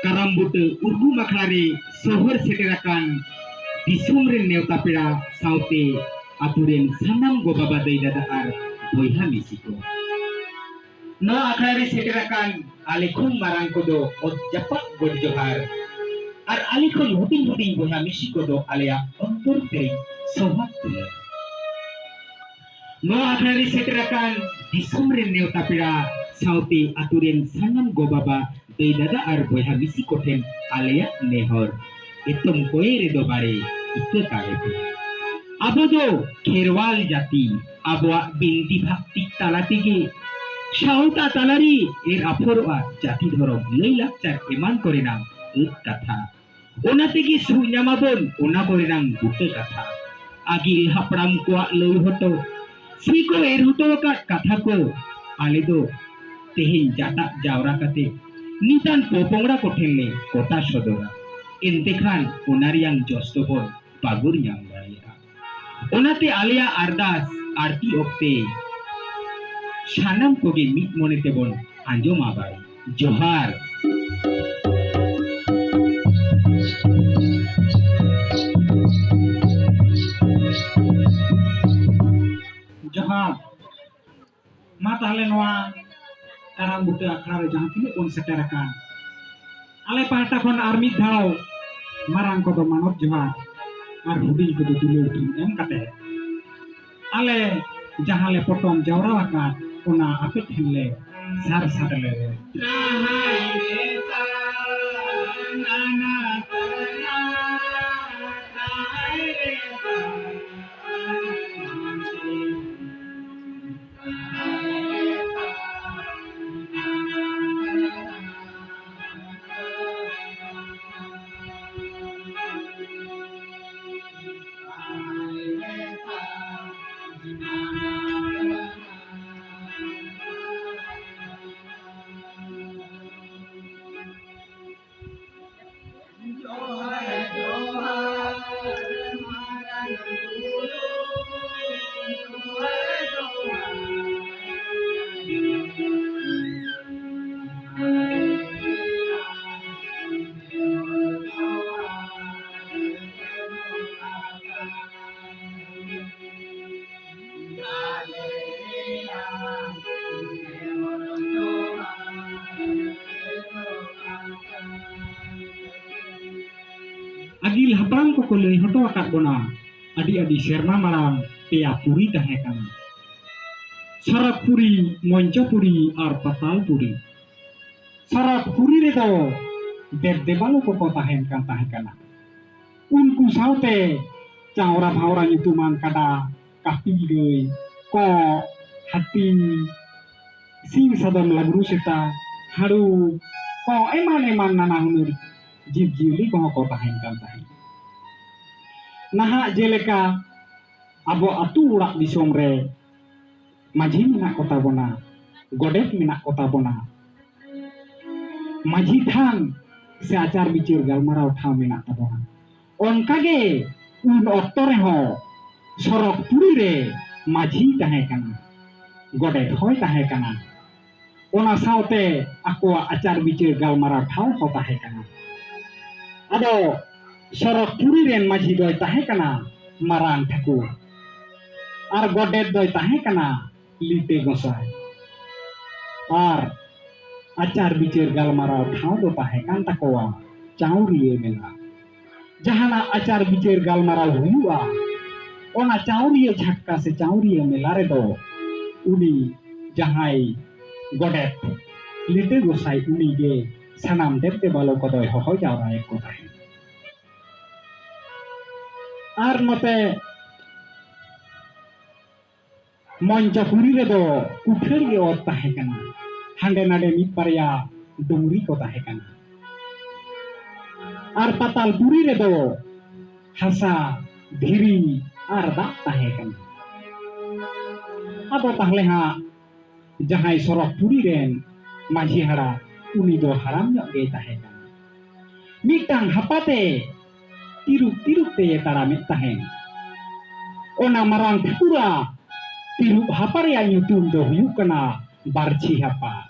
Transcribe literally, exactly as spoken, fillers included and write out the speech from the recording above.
ᱠᱟᱨᱟᱢ ᱵᱩᱴᱟᱹ ᱩᱨᱜᱩᱢ ᱟᱠᱷᱲᱟ ᱨᱮ ᱥᱚᱦᱚᱨ ᱥᱮᱴᱮᱨ ᱟᱠᱟᱱ ᱫᱤᱥᱚᱢ ᱨᱮᱱ ᱱᱮᱣᱛᱟ ᱯᱮᱲᱟ ᱥᱟᱶᱛᱮ ᱟᱛᱳ ᱨᱮᱱ ᱥᱟᱱᱟᱢ ᱜᱚ ᱵᱟᱵᱟ, ᱫᱟᱹᱭ ᱫᱟᱫᱟ ᱟᱨ ᱵᱚᱭᱦᱟ ᱢᱤᱥᱤ ᱠᱚ᱾ ᱱᱚᱣᱟ ᱟᱠᱷᱲᱟ ᱨᱮ ᱥᱮᱴᱮᱨ ᱟᱠᱟᱱ ᱟᱞᱮ ᱠᱷᱚᱱ ᱢᱟᱨᱟᱝ ᱠᱚᱫᱚ ᱚᱛ ᱡᱟᱯᱟᱜ ᱜᱚᱰ ᱡᱚᱦᱟᱨ ᱟᱨ ᱟᱞᱮ ᱠᱷᱚᱱ ᱦᱩᱰᱤᱧ ᱦᱩᱰᱤᱧ ᱵᱚᱭᱦᱟ ᱢᱤᱥᱤ ᱠᱚᱫᱚ ᱟᱞᱮᱭᱟᱜ ᱚᱱᱛᱚᱨ ᱛᱮ ᱥᱚᱦᱟᱜ ᱫᱩᱞᱟᱹᱲ᱾ ᱱᱚᱣᱟ ᱟᱠᱷᱲᱟ ᱨᱮ ᱥᱮᱴᱮᱨ ᱟᱠᱟᱱ ᱫᱤᱥᱚᱢ ᱨᱮᱱ ᱱᱮᱣᱛᱟ ᱯᱮᱲᱟ ᱥᱟᱶᱛᱮ ᱟᱛᱳ ᱨᱮᱱ ᱥᱟᱱᱟᱢ ᱜᱚ ᱵᱟᱵᱟ, ᱫᱟᱹᱭ ᱫᱟᱫᱟ ᱟᱨ ᱵᱚᱭᱦᱟ ᱢᱤᱥᱤ ᱠᱚᱴᱷᱮᱱ ᱟᱞᱮᱭᱟᱜ ᱱᱮᱦᱚᱨ, ᱮᱛᱚᱢ ᱠᱚᱭᱮ ᱨᱮᱫᱚ ᱵᱟᱨᱮ ᱤᱠᱟᱹ ᱠᱟᱲᱮ ᱯᱮ᱾ ᱟᱵᱚ ᱫᱚ ᱠᱷᱮᱨᱣᱟᱞ ᱡᱟᱹᱛᱤ, ᱟᱵᱚᱣᱟᱜ ᱵᱤᱱᱛᱤ ᱵᱷᱟᱠᱛᱤ ᱛᱟᱞᱟ ᱛᱮᱜᱮ ᱥᱟᱶᱛᱟ ᱛᱟᱞᱟᱨᱮ ᱮᱨ ᱟᱯᱷᱚᱨᱚᱜᱼᱟ ᱡᱟᱹᱛᱤ ᱫᱷᱚᱨᱚᱢ, ᱞᱟᱹᱭ ᱞᱟᱠᱪᱟᱨ ᱮᱢᱟᱱ ᱠᱚᱨᱮᱱᱟᱜ ᱟᱹᱛ ᱠᱟᱛᱷᱟ᱾ ᱚᱱᱟ ᱛᱮᱜᱮ ᱥᱩᱡ ᱧᱟᱢᱟᱵᱚᱱ ᱚᱱᱟ ᱠᱚᱨᱮᱱᱟᱝ ᱵᱩᱴᱟᱹ ᱠᱟᱛᱷᱟ᱾ ᱟᱹᱜᱤᱞ ᱦᱟᱯᱲᱟᱢ ᱠᱚᱣᱟᱜ ᱞᱟᱹᱭ ᱦᱚᱴᱚ ᱥᱮ ᱠᱚ ᱮᱨ ᱦᱚᱴᱚ ᱟᱠᱟᱫ ᱠᱟᱛᱷᱟ ᱠᱚ ᱟᱞᱮ ᱫᱚ ᱛᱮᱦᱮᱧ ᱡᱟᱴᱟᱜ ᱡᱟᱣᱨᱟ ᱠᱟᱛᱮ ᱱᱤᱛᱟᱱ ᱯᱚᱯᱚᱝᱲᱟ ᱠᱚᱴᱷᱮᱱ ᱞᱮ ᱠᱚᱴᱟ ᱥᱚᱫᱚᱨᱟ᱾ ᱮᱱᱛᱮ ᱠᱷᱟᱱ ᱚᱱᱟ ᱨᱮᱭᱟᱝ ᱡᱚᱥ ᱫᱚᱵᱚᱱ ᱯᱟᱹᱜᱩᱨ ᱧᱟᱢ ᱫᱟᱲᱮᱭᱟᱜᱼᱟ᱾ ᱚᱱᱟᱛᱮ ᱟᱞᱮᱭᱟᱜ ᱟᱨᱫᱟᱥ ᱟᱨᱛᱤ ᱚᱠᱛᱮ ᱥᱟᱱᱟᱢ ᱠᱚᱜᱮ ᱢᱤᱫ ᱢᱚᱱᱮ ᱛᱮᱵᱚᱱ ᱟᱸᱡᱚᱢᱟ ᱵᱟᱭ᱾ ᱡᱚᱦᱟᱨ᱾ ᱡᱚᱦᱟᱨ᱾ ᱢᱟ ᱛᱟᱦᱞᱮ ᱱᱚᱣᱟ ᱠᱟᱨᱟᱢ ᱵᱩᱴᱟᱹ ᱟᱠᱷᱲᱟ ᱨᱮ ᱡᱟᱦᱟᱸ ᱛᱤᱱᱟᱹᱜ ᱵᱚᱱ ᱥᱮᱴᱮᱨ ᱟᱠᱟᱱ, ᱟᱞᱮ ᱯᱟᱦᱴᱟ ᱠᱷᱚᱱ ᱟᱨ ᱢᱤᱫ ᱫᱷᱟᱣ ᱢᱟᱨᱟᱝ ᱠᱚᱫᱚ ᱢᱟᱱᱚᱛ ᱡᱚᱦᱟᱨ ᱟᱨ ᱦᱩᱰᱤᱧ ᱠᱚᱫᱚ ᱫᱩᱞᱟᱹᱲ ᱛᱷᱩᱢ ᱮᱢ ᱠᱟᱛᱮ, ᱟᱞᱮ ᱡᱟᱦᱟᱸ ᱞᱮ ᱯᱚᱴᱚᱢ ᱡᱟᱣᱨᱟ ᱟᱠᱟᱫ, ᱚᱱᱟ ᱟᱯᱮ ᱴᱷᱮᱱ ᱞᱮ ᱥᱟᱨ ᱥᱟᱰᱮ ᱞᱮ᱾ ᱟᱹᱜᱤᱞ ᱦᱟᱯᱲᱟᱢ ᱠᱚᱠᱚ ᱞᱟᱹᱭ ᱦᱚᱴᱚ ᱟᱠᱟᱫ ᱵᱚᱱᱟ, ᱟᱹᱰᱤ ᱟᱹᱰᱤ ᱥᱮᱨᱢᱟ ᱢᱟᱲᱟᱝ ᱯᱮᱭᱟ ᱯᱩᱨᱤ ᱛᱟᱦᱮᱸ ᱠᱟᱱᱟ, ᱥᱚᱨᱚᱜᱽᱯᱩᱨᱤ, ᱢᱚᱧᱪᱚᱯᱩᱨᱤ ᱟᱨ ᱯᱟᱛᱟᱞᱯᱩᱨᱤ᱾ ᱥᱚᱨᱚᱜᱽᱯᱩᱨᱤ ᱨᱮᱫᱚ ᱫᱮᱵ ᱫᱮᱵᱟᱞᱳ ᱠᱚᱠᱚ ᱛᱟᱦᱮᱱ ᱠᱟᱱ ᱛᱟᱦᱮᱸ ᱠᱟᱱᱟ᱾ ᱩᱱᱠᱩ ᱥᱟᱶᱛᱮ ᱪᱟᱣᱨᱟ ᱵᱷᱟᱣᱨᱟ ᱧᱩᱛᱩᱢᱟᱱ ᱠᱟᱰᱟ, ᱠᱟᱹᱯᱤ ᱜᱟᱹᱭ, ᱠᱚᱸᱜ, ᱦᱟᱹᱛᱤ, ᱥᱤᱧ ᱥᱟᱫᱚᱢ, ᱞᱟᱜᱽᱨᱩ ᱥᱮᱛᱟ, ᱦᱟᱹᱲᱩ, ᱠᱚᱸᱜ, ᱮᱢᱟᱱ ᱮᱢᱟᱱ ᱱᱟᱱᱟ ᱦᱩᱱᱟᱹᱨ ᱡᱤᱵᱽ ᱡᱤᱭᱟᱹᱞᱤ ᱠᱚᱦᱚᱸ ᱠᱚ ᱛᱟᱦᱮᱱ ᱠᱟᱱ ᱛᱟᱦᱮᱸᱫ᱾ ᱱᱟᱦᱟᱜ ᱡᱮᱞᱮᱠᱟ ᱟᱵᱚ ᱟᱹᱛᱩ ᱚᱲᱟᱜ ᱫᱤᱥᱚᱢ ᱨᱮ ᱢᱟᱹᱡᱷᱤ ᱢᱮᱱᱟᱜ ᱠᱚᱛᱟ ᱵᱚᱱᱟ, ᱜᱚᱰᱮᱛ ᱢᱮᱱᱟᱜ ᱠᱚᱛᱟ ᱵᱚᱱᱟ, ᱢᱟᱹᱡᱷᱤ ᱛᱷᱟᱱ ᱥᱮ ᱟᱪᱟᱨ ᱵᱤᱪᱟᱹᱨ ᱜᱟᱞᱢᱟᱨᱟᱣ ᱴᱷᱟᱶ ᱢᱮᱱᱟᱜ ᱛᱟᱵᱚᱱᱟ᱾ ᱚᱱᱠᱟᱜᱮ ᱩᱱ ᱚᱠᱛᱚ ᱨᱮᱦᱚᱸ ᱥᱚᱨᱚᱜᱽᱯᱩᱨᱤ ᱨᱮ ᱢᱟᱹᱡᱷᱤ ᱛᱟᱦᱮᱸ ᱠᱟᱱᱟ, ᱜᱚᱰᱮᱛ ᱦᱚᱸᱭ ᱛᱟᱦᱮᱸ ᱠᱟᱱᱟ, ᱚᱱᱟ ᱥᱟᱶᱛᱮ ᱟᱠᱚᱣᱟᱜ ᱟᱪᱟᱨ ᱵᱤᱪᱟᱹᱨ ᱜᱟᱞᱢᱟᱨᱟᱣ ᱴᱷᱟᱶ ᱦᱚᱸ ᱛᱟᱦᱮᱸ ᱠᱟᱱᱟ᱾ ᱟᱫᱚ ᱥᱚᱨᱚᱜᱽᱯᱩᱨᱤ ᱨᱮᱱ ᱢᱟᱹᱡᱷᱤ ᱫᱚᱭ ᱛᱟᱦᱮᱸ ᱠᱟᱱᱟ ᱢᱟᱨᱟᱝ ᱴᱷᱟᱹᱠᱩᱨ, ᱟᱨ ᱜᱚᱰᱮᱛ ᱫᱚᱭ ᱛᱟᱦᱮᱸ ᱠᱟᱱᱟ ᱞᱤᱴᱟᱹ ᱜᱚᱸᱥᱟᱭ᱾ ᱟᱨ ᱟᱪᱟᱨ ᱵᱤᱪᱟᱹᱨ ᱜᱟᱞᱢᱟᱨᱟᱣ ᱴᱷᱟᱶ ᱫᱚ ᱛᱟᱦᱮᱸ ᱠᱟᱱ ᱛᱟᱠᱚᱣᱟ ᱪᱟᱣᱨᱤᱭᱟᱹ ᱢᱮᱞᱟ᱾ ᱡᱟᱦᱟᱱᱟᱜ ᱟᱪᱟᱨ ᱵᱤᱪᱟᱹᱨ ᱜᱟᱞᱢᱟᱨᱟᱣ ᱦᱩᱭᱩᱜᱼᱟ, ᱚᱱᱟ ᱪᱟᱣᱨᱤᱭᱟᱹ ᱡᱷᱟᱴᱠᱟ ᱥᱮ ᱪᱟᱣᱨᱤᱭᱟᱹ ᱢᱮᱞᱟ ᱨᱮᱫᱚ ᱩᱱᱤ ᱡᱟᱦᱟᱸᱭ ᱜᱚᱰᱮᱛ ᱞᱤᱴᱟᱹ ᱜᱚᱸᱥᱟᱭ, ᱩᱱᱤᱜᱮ ᱥᱟᱱᱟᱢ ᱫᱮᱵ ᱫᱮᱵᱟᱞᱳ ᱠᱚᱫᱚᱭ ᱦᱚᱦᱚ ᱡᱟᱣᱨᱟᱭᱮᱫ ᱠᱚ ᱛᱟᱦᱮᱸᱫ᱾ ᱟᱨ ᱱᱚᱛᱮ ᱢᱚᱧᱪᱚᱯᱩᱨᱤ ᱨᱮᱫᱚ ᱠᱩᱴᱷᱟᱹᱲ ᱜᱮ ᱚᱛ ᱛᱟᱦᱮᱸ ᱠᱟᱱᱟ, ᱦᱟᱸᱰᱮ ᱱᱟᱰᱮ ᱢᱤᱫ ᱵᱟᱨᱭᱟ ᱰᱩᱝᱨᱤ ᱠᱚ ᱛᱟᱦᱮᱸ ᱠᱟᱱᱟ᱾ ᱟᱨ ᱯᱟᱛᱟᱞᱯᱩᱨᱤ ᱨᱮᱫᱚ ᱦᱟᱥᱟ, ᱫᱷᱤᱨᱤ ᱟᱨ ᱫᱟᱜ ᱛᱟᱦᱮᱸ ᱠᱟᱱᱟ᱾ ᱟᱫᱚ ᱛᱟᱦᱞᱮ ᱦᱟᱸᱜ ᱡᱟᱦᱟᱸᱭ ᱥᱚᱨᱚᱜᱽᱯᱩᱨᱤ ᱨᱮᱱ ᱢᱟᱹᱡᱷᱤ ᱦᱟᱲᱟᱢ, ᱩᱱᱤ ᱫᱚ ᱦᱟᱲᱟᱢ ᱧᱚᱜ ᱜᱮᱭ ᱛᱟᱦᱮᱸ ᱠᱟᱱᱟ᱾ ᱢᱤᱫᱴᱟᱝ ᱦᱟᱯᱟᱛᱮ ᱛᱤᱨᱩᱯ ᱛᱤᱨᱩᱯ ᱛᱮᱭ ᱛᱟᱲᱟᱢᱮᱫ ᱛᱟᱦᱮᱸᱫ᱾ ᱚᱱᱟ ᱢᱟᱨᱟᱝ ᱴᱷᱟᱹᱠᱩᱨᱟᱜ ᱛᱤᱨᱩᱯ ᱦᱟᱯᱟ ᱨᱮᱭᱟᱜ ᱧᱩᱛᱩᱢ ᱫᱚ ᱦᱩᱭᱩᱜ ᱠᱟᱱᱟ ᱵᱟᱨᱪᱷᱤ ᱦᱟᱯᱟ᱾